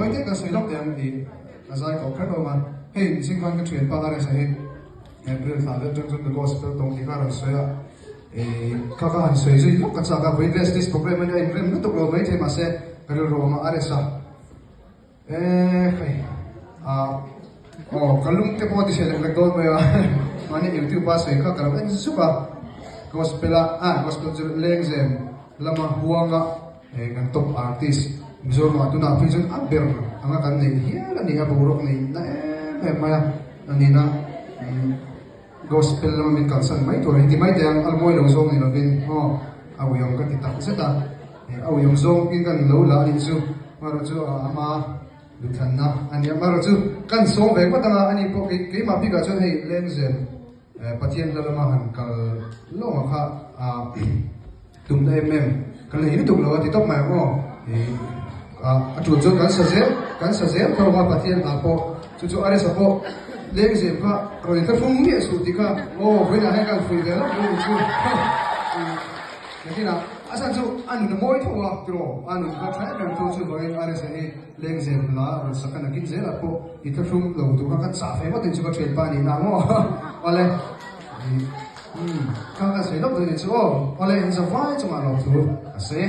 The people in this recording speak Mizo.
Tawi te kan sawi lawk teh ang i a zai koh kher lo a. Hei zing khan ka thianpa RS-a hi April thla deuh atang chuan The Gospel tawng tih kha a rawn sawi a. Kha ka han sawi zui lawk ka chak a, vawiin Vestist programme a nia inrem lutuk lo maithei mahse ka rilru awm a RS-a. Eee hei ah aw ka lung te pawh a ti hre lek lek dawn mai a mahni youtube a sawi kha ka lo en zuk a gospel a ah gospel chu lengzem lama huanga eh kan top artist Mizoram ah tunah phei chuan a ber anga kan neih hial a ni a boruak nei na em em mai a a nihna umm gospel lama min kalsan mai tur a ni ti mai teh ang a mawi lo zawng ni lovin aw a uiawm ka ti tak zet a. A uiawm zawng in kan lo la a nih chu, marawh chu a ama duhthlanna a nia, marawh chu kan sawm ve ngawt anga ani pawh kei keimah bikah chuan hei Lengzem Pathian hla lama han kal lawng a kha a tumna em em kan nei lutuk lo a ti tawp mai ang aw, a tul chuan kan sa zel kan sa zel tho a Pathian hla pawh chu chu Aresa pawh Lengzem kha rawn inthlahrung miah suh tih kha aw vawiinah hian kan fuih ve lawk dawn chu. Nakinah a chhan chu a nun a mawi tho a tiraw a nun kha tha em em tho chu vangin RSA hi lengzem hla rawn sak a nakin zelah pawh i thlahrung lo tur kha ka chah ve ngawt in chu ka thianpa a nihna ang aw awle umm kha ka sawi lawk dawn ni chu aw awle in za vai chungah lawmthu ka sawi e.